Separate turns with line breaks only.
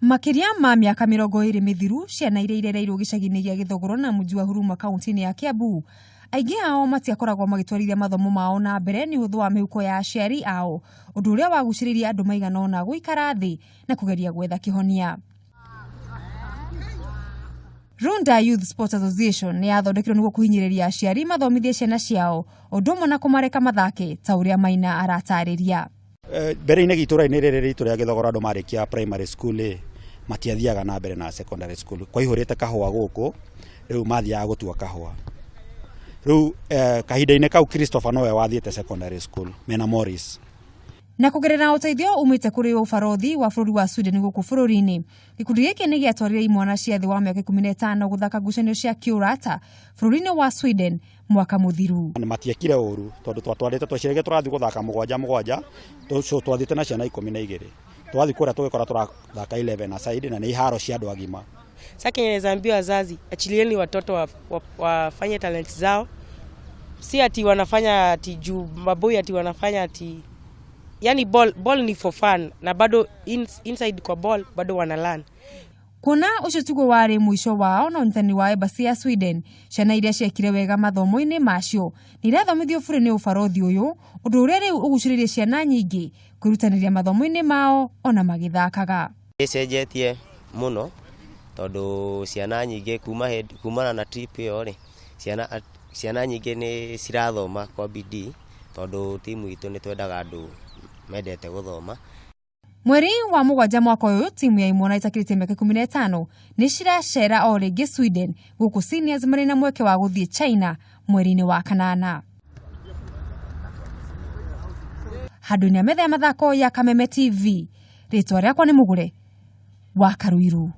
Makĩria ma mĩaka 20 mĩthiru, ciana iria irereirwo gĩcagi-inĩ gĩa Gĩthogoro na mũji wa Huruma kaunti-inĩ ya Kiambu, aingĩ ao matiakoragwo magĩtwarithia mathomo mao na mbere nĩ ũhũthũ wa mĩhuko ya aciari ao, ũndũ ũrĩa wagucĩrĩirie andũ maigana ũna gũikara thĩ na kũgeria gwetha kĩhonia. Runda Youth Sports Association nĩ yathondekirwo nĩguo kũhinyĩrĩria aciari mathomithie ciana ciao ũndũ ũmwe na kũmareka mathake ta ũrĩa Maina aratarĩria.
Mbere-inĩ gĩtũra-inĩ rĩrĩ ritũ rĩa Gĩthogoro andũ marĩkia primary school rĩ, matiathiaga na mbere na secondary school. Kwaihũrĩte kahũa gũkũ, rĩu mathiaga gũtua kahũa. Rĩu kahinda-inĩ kau Christopher nowe wathiĩte secondary school mena Morris.
Na kũgerera ũteithio umĩte kũrĩ ũbarothi wa bũrũri wa Sweden gũkũ bũrũri-inĩ, gĩkundi gĩkĩ nĩ gĩatwarire imwana cia thĩ wa mĩaka 15 gũthaka ngucanio cia kĩũrata bũrũri-inĩ wa Sweden mwaka mũthiru.
Nĩ matiekire ũru tondũ twatwarĩte tweciragia tũrathiĩ gũthaka mũgwanja mũgwanja, so twathiĩte na ciana 12. Twathiĩ kũrĩa tũgĩkora tũrathaka 11 aside na nĩ iharo cia andũ agima.
Sasa kenye naweza ambia wazazi, achilieni watoto wafanye talent zao. Si ati wanafanya ati juu maboi ati wanafanya ati, yani ball ni for fun na bado inside kwa ball bado wana learn.
Kuona ũcio tiguo warĩ mũico wao na ũnyitani wa embassy ya Sweden, ciana iria ciekire wega mathomo-inĩ macio nĩ irathomithio bure nĩ ũbarothi ũyũ, ũndũ ũrĩa rĩu ũgucĩrĩirie ciana nyingĩ kwĩrutanĩria mathomo-inĩ mao ona magĩthakaga.
Ĩcenjetie mũno tondũ ciana nyingĩ kumana na trip ĩyo rĩ, ciana nyingĩ nĩ cirathoma kwa bidii tondũ timu itũ nĩ twendaga andũ mendete gũthoma.
Mweri wa mũgwanja mwaka ũyũ, timu ya imwana itakĩrĩtie mĩaka 15 nĩ ciracera o rĩngĩ Sweden, gũkũ seniors marĩ na mweke wa gũthiĩ China mweri-inĩ wa kanana. Handũ-inĩ ha metha ya mathako ya Kameme TV, rĩtwa rĩakwa nĩ Mũgũre wa Karuiru.